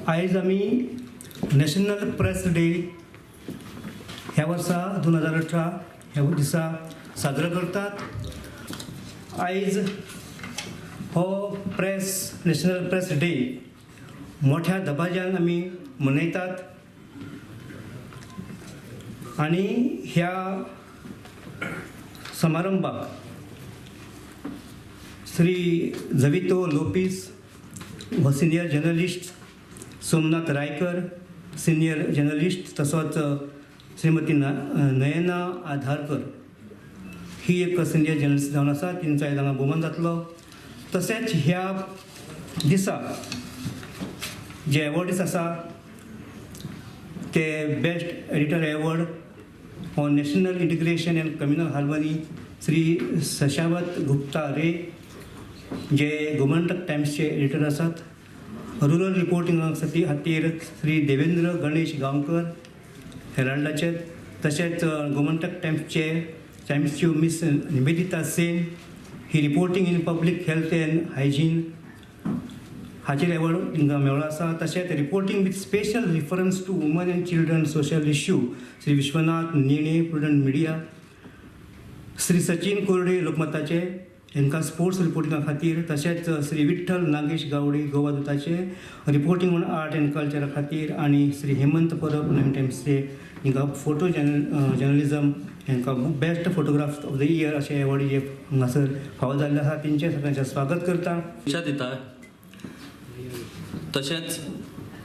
आयज आमी national press day ह्या वर्सा 2018 ह्या दिसा साजरो करतात. आयज हो नॅशनल प्रेस डे मोठ्या दबाज्यान आमी मनयतात आनी ह्या समारंभाक श्री जवितो लोपीस हो senior journalist, Somnath Raikar senior journalist, तसोच श्रीमती नयना आधारकर ही एक सिनियर जर्नलिस्ट जावन आसा, तेंचो आयज हांगा भोवमान जातलो. तशेंच ह्या दिसा जे एवॉर्ड्स आसा ते best editor award on national integration and communal harmony Shri Sashavat Gupta रे जे गोमंतक टायम्सचे एडिटर आसात, रुरल रिपोर्टिंग खातीर श्री देवेंद्र गणेश गांवकर हेराल्डाचे, तशेंच गोमंतक टायम्सच्यो मिस निवेदिता सेन ही reporting in public health and hygiene हाचेर एवॉर्ड तांकां मेळ्ळो आसा. तशेंच reporting with special reference to women and children social issue Shri Vishwanath Nene Prudent media, Shri Sachin Korde लोकमताचे हांकां स्पोर्ट्स रिपोर्टिंगा खातीर, तशेंच श्री विठ्ठल नागेश गावडे गोवा दुताचे रिपोर्टिंग ऑन आर्ट एंड कल्चरा खातीर आनी श्री हेमंत परब नवीन टायम्सचे हांकां फोटो जर्नलिजम हांकां best photograph of the year अशे एवॉर्ड जे हांगासर फावो जाल्ले आसा तेंचें सगळ्यांचें स्वागत करता. इच्छा दिता. तशेंच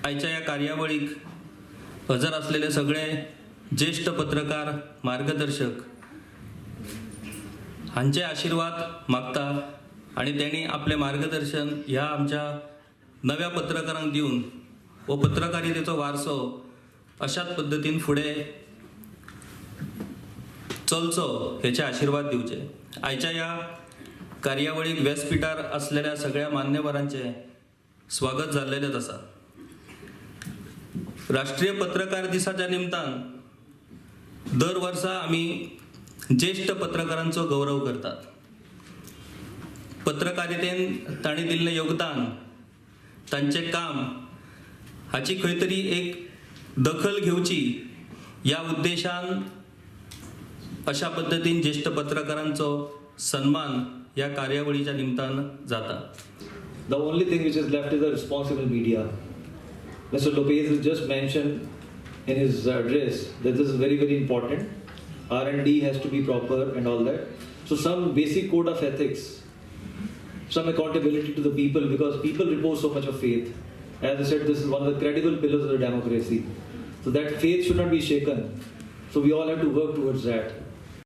आयच्या ह्या कार्यावळीक हजर आसलेले सगळे ज्येश्ठ पत्रकार, मार्गदर्शक हांचे आशिर्वाद मागता आनी तेणी आपलें मार्गदर्शन ह्या आमच्या नव्या पत्रकारांक दिवन हो पत्रकारितेचो वारसो अशाच पद्दतीन फुडें चलचो हेचे आशिर्वाद दिवचे. आयच्या ह्या कार्यावळीक व्यासपिठार आसलेल्या सगळ्या मान्यवरांचें स्वागत जाल्लेलेंच आसा. राष्ट्रीय पत्रकार दिसाच्या निमतान दर वर्सा आमी ज्येश्ठ पत्रकारांचो गौरव करतात. पत्रकारितेन तांणी दिल्लें योगदान, तांचें काम हाची खंय तरी एक दखल घेवची ह्या उद्देशान अशा पद्दतीन ज्येश्ठ पत्रकारांचो सन्मान ह्या कार्यावळीच्या निमतान जाता. The only thing which is left is the responsible media. Mr. Lopez has just mentioned in his address that this is very, very important. R&D has to be proper and all that. So some basic code of ethics, some accountability to the people, because people repose so much of faith. As I said, this is one of the credible pillars of the democracy. So that faith should not be shaken. So we all have to work towards that.